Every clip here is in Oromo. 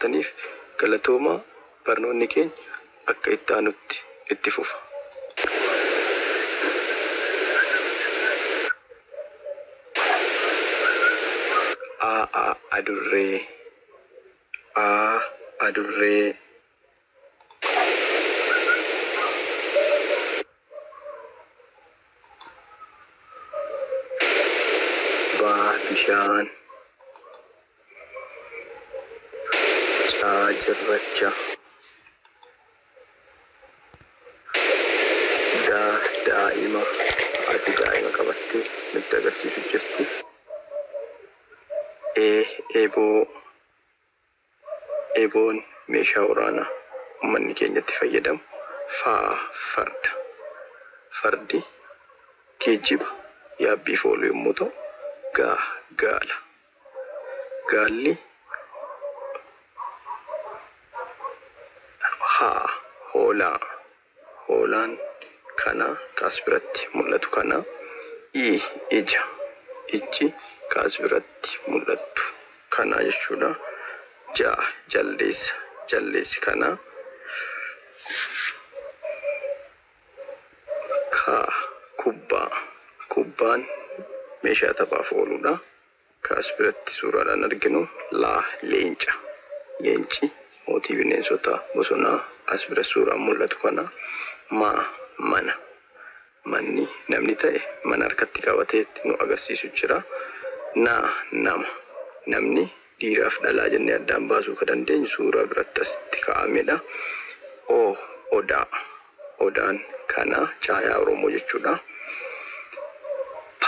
hordoftaniif galatoomaa. Barnoonni keenya akka itti aanutti itti fufa. A A adurree A adurree. B bishaan. C cirracha. D daa'ima. Haati daa'ima qabattee nutti agarsiisu jirti. E eeboo. Eeboon meeshaa waraanaa uummanni keenya itti fayyadamu. F farda. Fardi geejjiba yaabbiif oolu yommuu ta'u, G gaala. Gaalli H hoolaa. Hoolaan kana ka as biratti mul'atu kana. I ija. Ijji ka as biratti mul'attu kana jechuudha. J jaldeessa. Jaldeessi kana. K kubbaa. Kubbaan meeshaa taphaaf ooludha. Ka as biratti suuraadhaan arginu. L leenca. Leenci mootii bineensota bosonaa as bira suuraan mul'atu kana. M mana. Manni namni ta'e mana harkatti qabatee nu agarsiisu jira. N nama. Namni dhiiraaf dhalaa jennee addaan baasuu ka dandeenyu suuraa biratti asitti kaa'amedha. O odaa. Odaan kana caayaa Oromoo jechuudha. P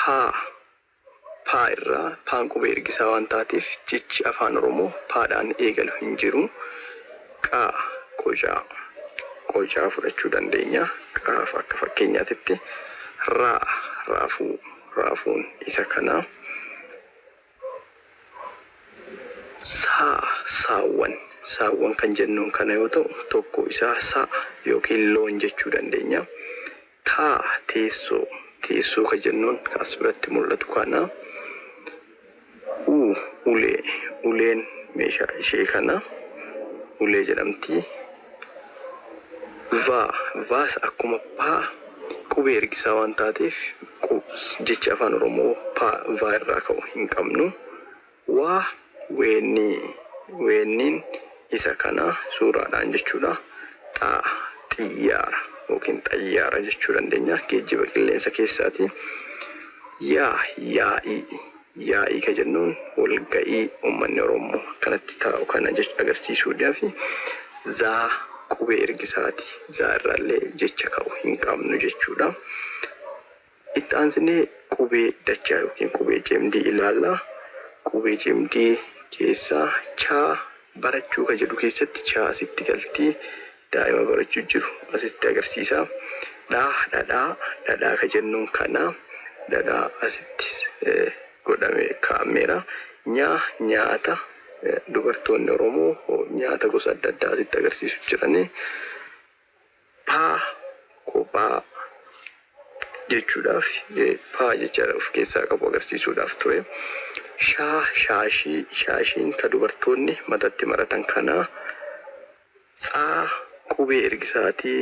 Paa irraa Paan qubee ergisaa waan taateef jechi Afaan Oromoo Paadhaan eegalu hin jiru. Qa qocaa. Qocaa fudhachuu dandeenya. Qaaf akka fakkeenyaatitti. Ra raafuu. Raafuun isa kana. Sa saawwan. Saawwan kan jennuun kana yoo ta'u tokko isaa sa'a yookiin loon jechuu dandeenya. Ta teessoo. Teessoo ka jennuun ka as biratti mul'atu kana. U ulee. Uleen meeshaa ishee kana. Ulee jedhamti. Va Vaas akkuma pa qubee ergisaa waan taateef jecha Afaan Oromoo pa va irraa ka'u hin qabnu. Wa weennii. Weenniin isa kana suuraadhaan jechuudha. Xa xiyyaara yookiin xayyaara jechuu dandeenya. Geejjiba qilleensa keessaati. Ya yaa'ii. Yaa'ii ka jennuun walga'ii uummanni Oromoo akkanatti taa'u kana agarsiisuudhaaf. Za qubee ergisaati. Za irraallee jecha ka'u hin qabnu jechuudha. Itti aansinee qubee dachaa yookiin qubee cimdii ilaalla. Qubee cimdii keessaa cha barachuu ka jedhu keessatti cha asitti galti. Daa'ima barachuu jiru asitti agarsiisa. Dha dhadhaa. Dhadhaa ka jennuun kana. Dhadhaa asitti godhamee kaa'ameera. Nya nyaata. Dubartoonni Oromoo nyaata gosa adda addaa asitti agarsiisu jirani. Pa kophaa jechuudhaaf paa jecha of keessaa qabu agarsiisuudhaaf ture. Sha shaashii. Shaashiin ka dubartoonni matatti maratan kana. Tsa qubee ergisaati.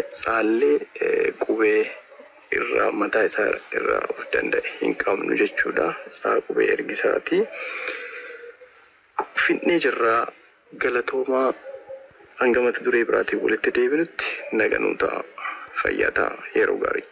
Tsaallee qubee irraa mataa isaa irraa of danda'e hin qabnu jechuudha. Tsaa qubee ergisaati. Fixnee jirra. Galatoomaa. Hanga mata duree biraatiin walitti deebinutti naga nuu ta'aa. Fayyaa ta'aa. Yeroo gaarii.